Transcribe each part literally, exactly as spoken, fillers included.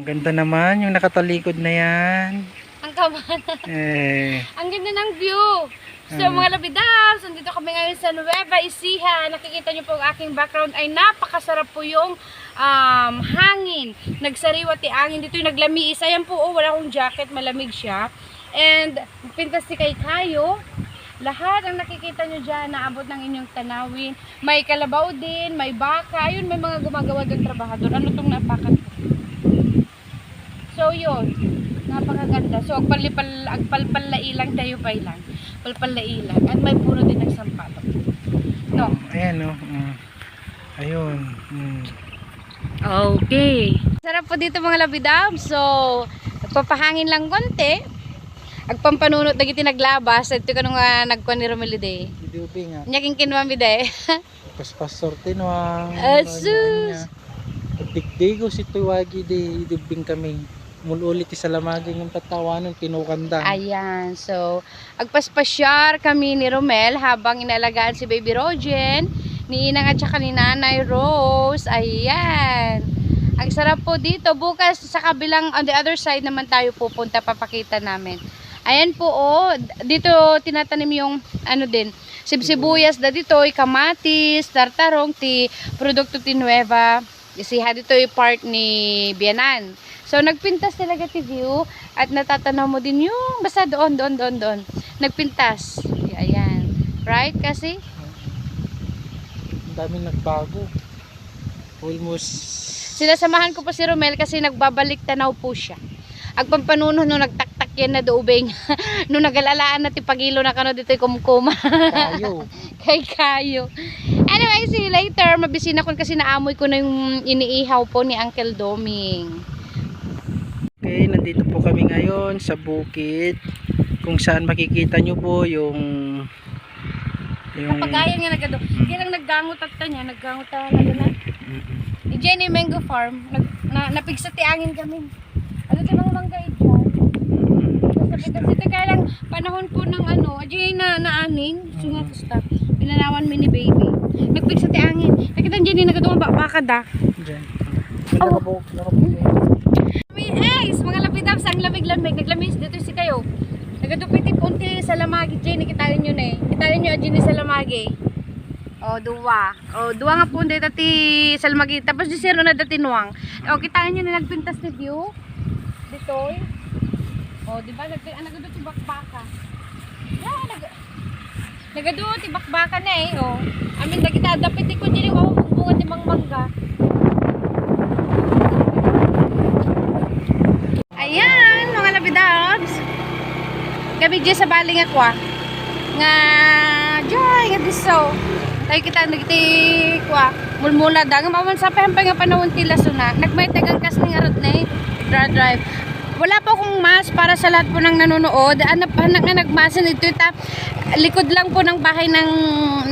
Ang ganda naman yung nakatalikod na yan. Ang kabana. Eh. Ang ganda ng view. So, ah, mga labidabs, nandito kami ngayon sa Nueva Ecija. Nakikita niyo po ang aking background ay napakasarap po yung, um, hangin. Nagsariwa ti angin dito, yung naglamiis. Ayan po, oh, wala akong jacket, malamig siya. And pintas ti kaykayo. Lahat ang nakikita nyo dyan, naabot ng inyong tanawin. May kalabaw din, may baka. Ayun, may mga gumagawa doon, trabahador. Ano tong napakan ko? So, yun. Napakaganda. So, agpalipal-, agpalpalailang tayo pa ilang. Palpalailang. At may puno din ng sampalok. No? Ayan, no? Mm. Ayun. Mm. Okay. Sarap po dito, mga labidab. So, nagpapahangin lang konti. Agpampanunot dagiti naglabas. Ito ka nung, ah, nagkuan ni Romelide. Idubi nga. Nya kinkinuan mi de. Pas pastor ti nuang. Ah, sus. Digdigo si tuwagi di idubing kami. Mul-uli ti salamagi ngem tattawanen, pinukanda. Ayan. So, agpaspasyar kami ni Romel habang inaalagaan si Baby Rogen, ni Inang at saka ni Nanay Rose. Ayan. Ang sarap po dito. Bukas sa kabilang, on the other side naman tayo pupunta, papakita namin. Ayan po, oh. Dito tinatanim yung, ano din, sibsibuyas da ditoy, kamatis, tartarong, ti produkto ti Nueva. Ecija ditoy part ni Bianan. So, nagpintas talaga ti view at natatanaw mo din yung basta doon, doon, doon, doon. Nagpintas. Ayan. Right, kasi? Ang daming nagbago. Almost. Sinasamahan ko po si Romel kasi nagbabalik tanaw po siya. Agpampanunot no nagtaktak yan na do ubing. No nagalalaan na ti pagilo na kano ditoy kumkuma. Kayo. Kaykayo. Anyway, see you later. Mabisina ko kasi naamoy ko na yung iniihaw po ni Uncle Doming. Okay, nandito po kami ngayon sa bukid kung saan makikita nyo po yung, yung Kapagayan nga nagado. Mm. Kaya lang naggangot at niya, naggangot na gana. Mm-mm. Di Jenny Mango Farm, nag, na, napigsa ti angin kami. Ano ti mga mangga idiyan? Basta, basta, basta kaya lang panahon po ng ano, adi na naaning, so nga basta pinanawan mi ni baby. Nagpigsa ti angin. Nakita niyo ni nagkadungan ba baka da? Diyan. Oh. Nakabuhok, nakabuhok. May ice, mga lapidabs, ang lamig-lamig. Naglamis dito si kayo. Nagadupit ti punti sa lamagi, Jay. Nakita niyo na eh. Kita niyo, Jay, sa lamagi. Oh, dua. Oh, dua nga pon dayta ti salmagi. Tapos di sir na dati nuang. Oh, kitaan niyo na nagpintas ti view. Ditoy. Oh, di ba? Nag-, ah, nagado ti bakbaka. Yeah, nag-, nagado ti bakbaka na eh, oh. I mean, nagita dapit ti kudili, oh, bunga ti mangmangga. Ayan, mga labidabs. Kami dyan sa bali nga kwa. Nga, dyan, nga diso. Tayo kita nagiti kwa. Mulmula da. Nga maman sa pahampay nga panahon ti lasuna. Nagmaytag ang kas ni nga road na eh. Dra-, drive. Wala po akong mask para sa lahat po ng nanonood. Ano pa na nga nagmasin ito, ita, likod lang po ng bahay ng,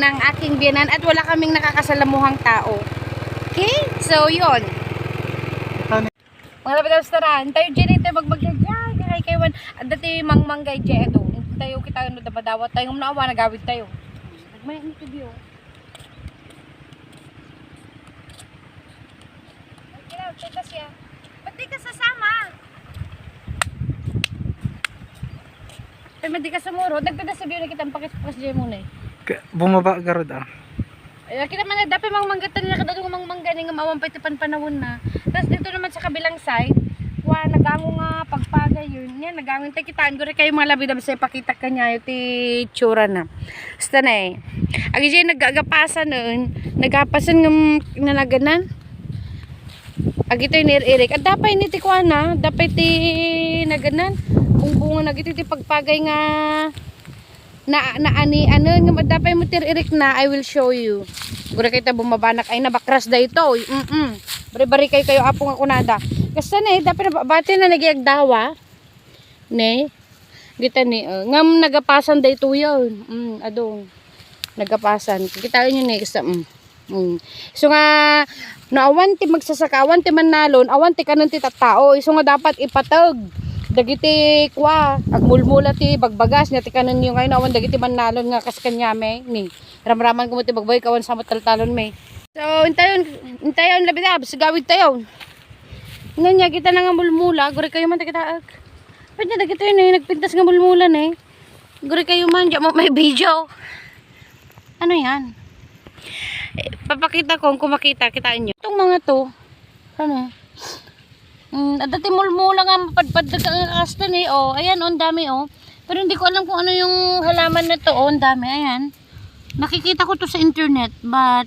ng aking biyanan at wala kaming nakakasalamuhang tao. Okay? So, yun. Mga labad, tara. Tayo dyan ito, magbagay dyan. Kaya kaywan, ang dati mangmanggay dyan ito. Tayo kita, ano, dapadawat tayo. Nung naawa, nagawid tayo. Nagmay ang video. Ay, kailangan, teka siya. Ba't di ka sasama? Ay, madi ka sumuro. Nagpintas sa biyo na kita ang pakit-, pakas dyan muna eh. Ka-, bumaba garod, ah. Ay, kita man, dapat mang manggatan na kadalong mang mangga ni nga maawan pa iti panpanawon na. Tapos dito naman sa kabilang side, wa, nagango nga pagpagay yun. Yan, nagango yung takitaan. Guri kayo mga labidab sa ipakita ka niya, yung ti tsura na. Basta na eh. Agi dyan, nagagapasan nun. Nagapasan ng nanaganan. Agito yung niririk. At dapat ini ti kuana, dapat ti naganan. Bungbunga na gito ti pagpagay nga na, na ani, ano, nga madapay mo tiririk na, I will show you. Gura kita bumabanak ay nabakras da ito. Mm-mm. Bari-bari kayo kayo apo nga kunada. Kasta na eh, dapat na bati na nagyagdawa. Ne? Kita ni, uh, ngam nagapasan da ito yun. Mm, adong. Nagapasan. Kita nyo ni, kasta, mm. Mm. So nga, no, awan ti magsasaka, awan ti mannalon, awan ti kanen ti tattao. Isu nga dapat ipateg dagiti kua, agmulmula ti bagbagas, nia ti kanenyo ngayon, awan dagiti mannalon nga kas kaniami, ni. Ramraman ko mo ti bagbagay, kawan sa mataltalon, me. So, intayon, intayon, labidabs, gawid tayo. Nga niya, kita na nga mulmula, guri kayo man takitaag. Pwede na kita yun eh, nagpintas nga mulmula na eh. Guri kayo man, diyan mo may video. Ano yan? Eh, papakita ko kung makita, kitaan nyo. Itong mga to, ano? Mm, adda ti mulmula nga mapadpad ka nga kastan eh. Oh, ayan, oh, ang dami, oh. Pero hindi ko alam kung ano yung halaman na to, oh, ang dami, ayan. Nakikita ko to sa internet, but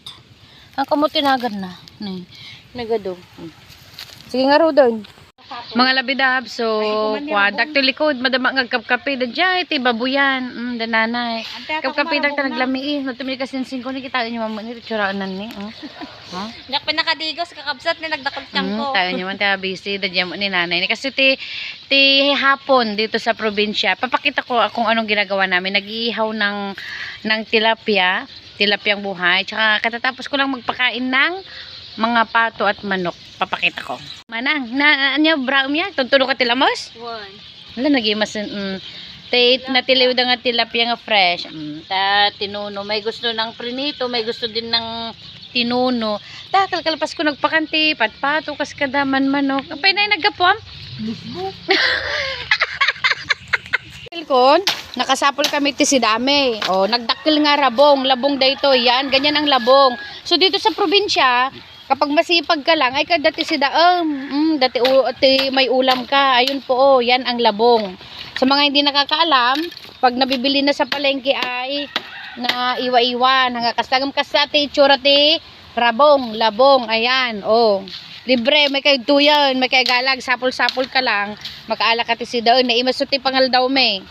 ang kamo tinagan na. Ni, nagado. Hmm. Sige nga, Rodon. Mga labidab, so, kwa, dak ti likod, madama nga agkapkape, da jay, ti babuyan, mm, da nanay. Kapkape dak ta naglamii, no, tumi kasinsin ko, ni kita nyo, mama, ni, tsuranan ni, oh. Ha? Dak pinakadigos, kakabsat, ni nagdakot Mm, kangko. Tayo nyo man, tayo busy, da jay mo ni nanay. Ni, kasi ti, ti hapon dito sa probinsya, papakita ko kung anong ginagawa namin. Nag-iihaw ng, ng tilapia, tilapyang buhay. Tsaka katatapos ko lang magpakain ng mga pato at manok. Papakita ko. Manang, na, ano, brown niya? Tuntulo ka tilamos? One. Wala, nagimas, mm. Te, natiliw da nga tilapia nga fresh. Mm, ta, tinuno. May gusto ng prinito, may gusto din ng tinuno. Ta, kalkalpas ko nagpakanti, patpato, kas kada man manok. Apay na yung naggapuam? Mismo. Kon, nakasapol kami ti sidame. O, nagdakkel nga rabong, labong daytoy. Yan, ganyan ang labong. So, dito sa probinsya, kapag masipag ka lang, ay ka dati sida, um, mm, dati u-, ti may ulam ka. Ayun po, oh, yan ang labong. Sa mga hindi nakakaalam, pag nabibili na sa palengke ay na iwa-iwan. Hanggang kasta, kasta ti itsura ti rabong, labong, ayan, oh. Libre, may kay tuyon, may kay galag, sapul-sapul ka lang, makaala ka ti sidaon, naimaso ti pangaldaw me.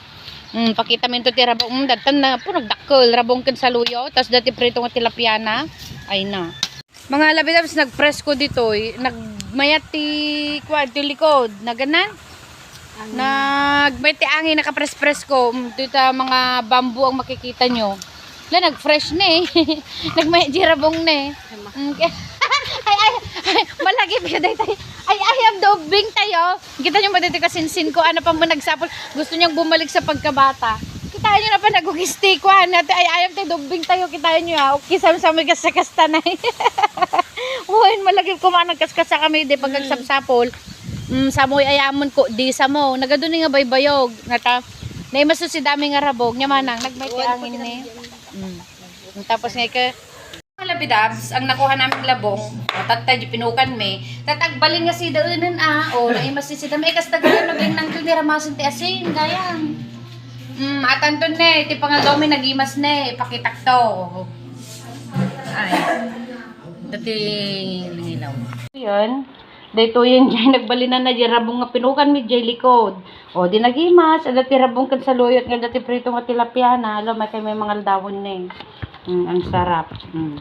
Mm, pakita mi to ti rabong, mm, datan na, po, nagdakkel, rabong ken saluyo, tas dati prito nga tilapia na, ay na. Mga labidabs, nagpresko ditoy, nagmayat ti, kuwan, ti likod, naganan? Nagmayat ti angin, nakaprespres ko. Mm, dito mga bamboo ang makikita nyo. La, nag-fresh na eh. Nagmayat jirabong na eh. Mm, kaya- ay, ay, ay, malagip ka daytoy. Ay, I am the ubing tayo. Kita nyo ba dito kasinsin ko? Ano pa mo nagsapol? Gusto niyang bumalik sa pagkabata. Kita nyo na pa nagugistikuan. Ate, ay, I am the ubing tayo. Kita nyo ha. Okay, sabi-sabi kasta-kasta na eh. Uy, malagip ko man nagkaskasa kami. Di pag nagsapsapol. Mm, samoy ayamon ko, di samo. Nagaduni nga baybayog. Nata, naimaso si dami nga rabog. Nya manang, nagmay ti angin ni. Mm. Tapos nga ka, mga labidabs, ang nakuha namin labong, o, tatta di pinukan mi. Tatagbalin nga si daenen, ah. O, naimas si dami. Eh, kas taga, naglinang ko, niramasin ti asin, gayam. Mm, atanton ne, ti pangaldaw mi, nagimas ne, ipakitak to. Ay. Dati lingilaw. Yan. Daytoyen jay nagbalinan na jay rabong nga pinukan mi jay likod. O, di nagimas, adda ti rabong ken saluyot nga adda ti prito nga tilapia na. Alo, may kay may mga aldawon ni. Mm, ang sarap. Mm.